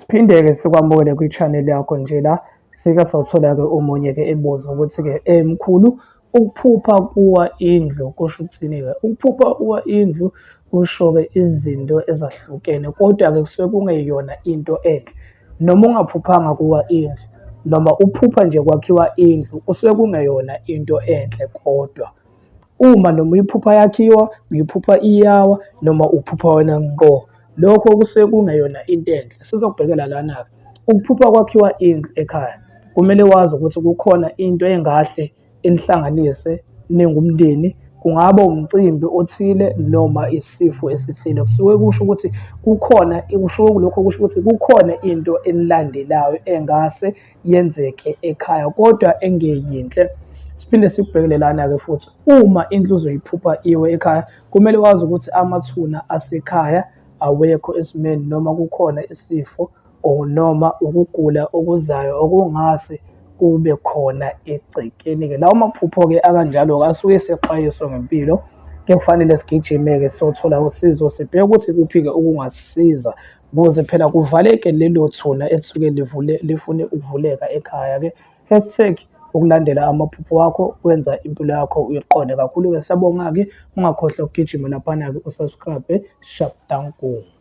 Siphinde-ke sikwamukele kwi-channel yakho nje la sike sawuthola-ke omunye-ke ebuza ukuthi-ke mkhulu ukuphupha kuwa indlu kusho ukuthini-ke? Ukuphupha kuwa indlu kusho-ke izinto ezahlukene kodwa-ke kusuke kungeyona into enhle. Noma ungaphuphanga kuwa indlu noma uphupha nje kwakhiwa indlu kusuke kungeyona into enhle kodwa. Uma noma uyiphupha yakhiwa, uyiphupha iyawa noma uphupha wena ngqo, lokho kusuke kungeyona into enhle. Sizokubhekela lana-ke, ukuphupha kwakhiwa indlu ekhaya, kumele wazi ukuthi kukhona into engahle inihlanganise ningumndeni, kungaba umcimbi othile noma isifo esithile. Kusuke kusho ukuthi kukhona, kusho lokho kusho ukuthi kukhona into enilandelayo engase yenzeke ekhaya kodwa engeyinhle. Siphinde sikubhekele lana-ke futhi uma indlu uzoyiphupha iwe ekhaya, kumele wazi ukuthi amathuna asekhaya awekho esimeni noma kukhona isifo or noma ukugula okuzayo okungase kube khona egcekeni-ke. Lawo maphupho-ke akanjalo-ke asuke esexwayiswa ngempilo. Kufanele sigijime-ke siyothola usizo, sibheke ukuthi ikuphi-ke okungasisiza ukuze phela kuvaleke lelo thuna elisuke livule lifune ukuvuleka ekhaya-ke. Hashtag ukulandela amaphupho wakho kwenza impilo yakho uyiqonde kakhulu-ke. Siyabonga-ke, ungakhohlwa ukugijima laphana-ke u-subscribe. Sharp, danko.